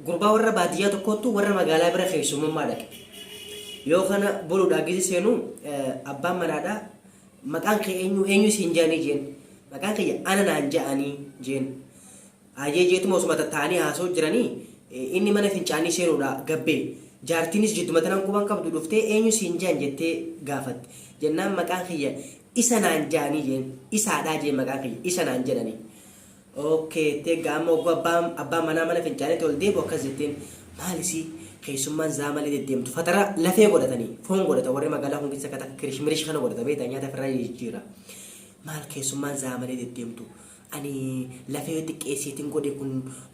Gurbaa warra baadiyyaa tokkottu warra magaalaa bira keessummummaa dhaqe. Yoo kana boluudhaa gisi seenu abbaan manaadhaa maqaan kee eenyu eenyu siin jedhanii jeen. Maqaan kiyya ana naan jedhanii jeen. Hayyee jeetuma osuma tattaa'anii haasa'u jiranii inni mana fincaanii seenuudhaa gabbee. Jaartiinis jidduma tanan quban qabdu dhuftee eenyu siin jedhan jettee gaafatte. Jennaan maqaan kiyya isa naan jedhanii jeen. Isaadhaa jeen maqaan kiyya isa naan jedhanii. Ok jettee egaa amma ogguu abbaan abbaan manaa mana fincaaniitti ol deebi'u akkas jetteen maal isii keessummaan zaa malee deddeemtu fatara lafee godhatanii foon godhata warri magaalaa kun keessa akka takka kirish mirish kana godhata beektaa nyaata ofirraa jijjiira maal keessummaan zaa malee deddeemtu ani lafee xiqqeessiitiin godhe kun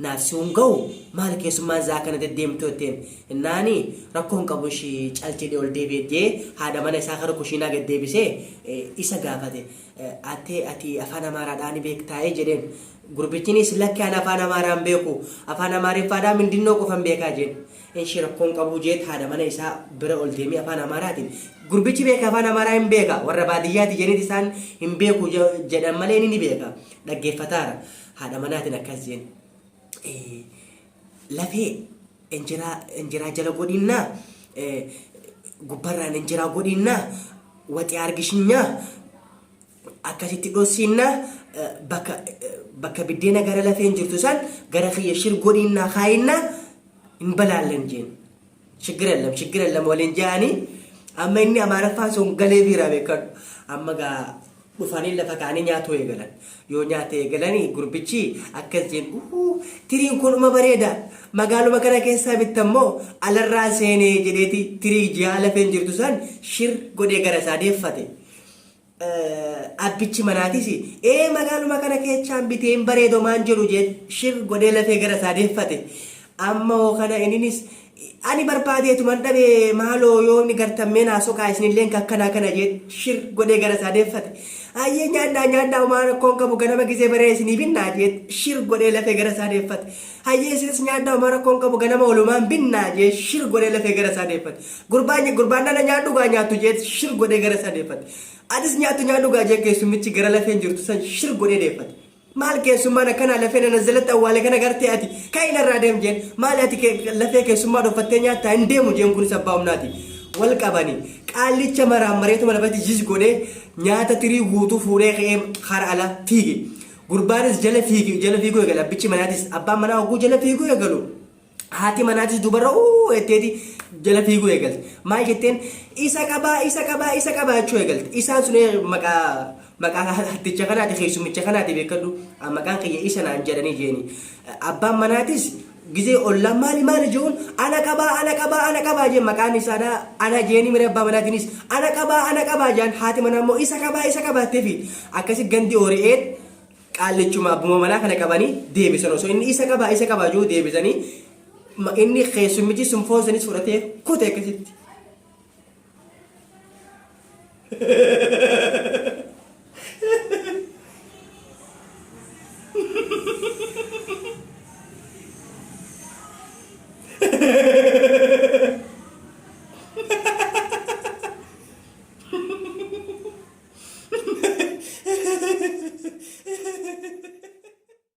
naaf si hin ga'u maal keessummaan zaa kana deddeemtu jetteen innaani rakkoo hin qabu ishii cal jedhee ol deebi'e jee haadha mana isaa kara kushiinaa gad deebisee isa gaafate Attee ati afaan Amaaraadhaa ni beektaa'ee jedheen. Gurbichinis lakki ani afaan Amaaraa hin beeku. Afaan Amaariffaadhaa mindinnoo qofan beekaa jeen. Inshi rakkoo hin qabuu jeet haadha mana isaa bira ol deemee afaan Amaaraatiin. Gurbichi beeka afaan Amaaraa hin beeka. Warra baadiyyaati jedhaniit isaan hin beeku jedhan malee inni ni beeka. Dhaggeeffataara. Haadha manaatiin akkas jeen. Lafee injiraa injiraa jala godhinnaa gubbarraan injiraa godhinnaa waxii argishinyaa akkasitti dhossinnaa bakka bakka biddeena gara lafeen jirtu san gara kiyya shir godhinnaa kaayinnaa hin balaallan jeen. Shiggir ellam shiggir ellam waliin ja'anii amma inni amaaraffaan sun galee biiraa beekadhu. Amma gaa dhufanii lafa kaanii nyaatuu eegalan. Yoo nyaata eegalanii gurbichi akkas jeen uhuu tiriin kun uma bareeda magaaluma kana keessaa bittammoo alarraa seenee jedheeti tirii ji'aa lafeen jirtu san shir godhee gara isaa deeffate. Abbichi manaatis ee magaaluma kana keechaan bitee hin bareedo maan jedhu jee shir godhee lafee gara isaa deeffate. Amma hoo kana ininis ani barbaadeetuman dhabe maaloo yoo inni gartammee naa soqaa isinilleen kakkanaa kana jee shir godhee gara isaa deeffate. Ayyee nyaadhaa nyaadhaa homaa rakkoon qabu ganama gisee baree isinii binnaa jee shir godhee lafee gara isaa deeffate. Hayyee isinis nyaadhaa homaa rakkoon qabu ganama walumaan binnaa jee shir godhee lafee gara isaa deeffate. Gurbaan gurbaan nana nyaadhu gaa nyaattu jeet shir godhee gara isaa deeffate. Atis nyaattu nyaadhu gaa jee keessummichi gara lafeen jirtu san shir godhee deeffate. Maal keessummaan akkanaa lafee nana jalatti awwaale kana gartee ati ka'i narraa deem jeen maal ati lafee keessummaa dhoffattee nyaattaa hin deemu jeen kunis abbaa humnaati. Wal qabani qaallicha maraan mareetuma lafatti jiz godhee nyaata tirii guutuu fuudhee ka'ee kara ala fiige. Gurbaanis jala fiige jala fiiguu eegale abbichi manaatis abbaan manaa hogguu jala fiiguu eegalu Haati manaatis dubarra uu jetteeti jala fiiguu eegalte. Maal jetteen isa qabaa isa qabaa isa qabaa jechuu eegalte. Isaan sun maqaa maqaa hatticha kanaati keessummicha kanaati beekadhu maqaan kiyya isa naan jedhanii jeeni. Abbaan manaatis gizee ollaan maali maali jechuun ana qabaa ana qabaa ana qabaa jeen maqaan isaadha ana jeeni mire abbaa manaatiinis ana qabaa ana qabaa jaan haati manaa immoo isa qabaa isa qabaa jettee fiigdi. Akkasi gandi ori'eet Qaallichuma abbuma manaa kana qabanii deebisan osoo inni isa qabaa isa qabaa jiru deebisanii inni keessummichi sun foon sanis fudhatee kute akkasitti.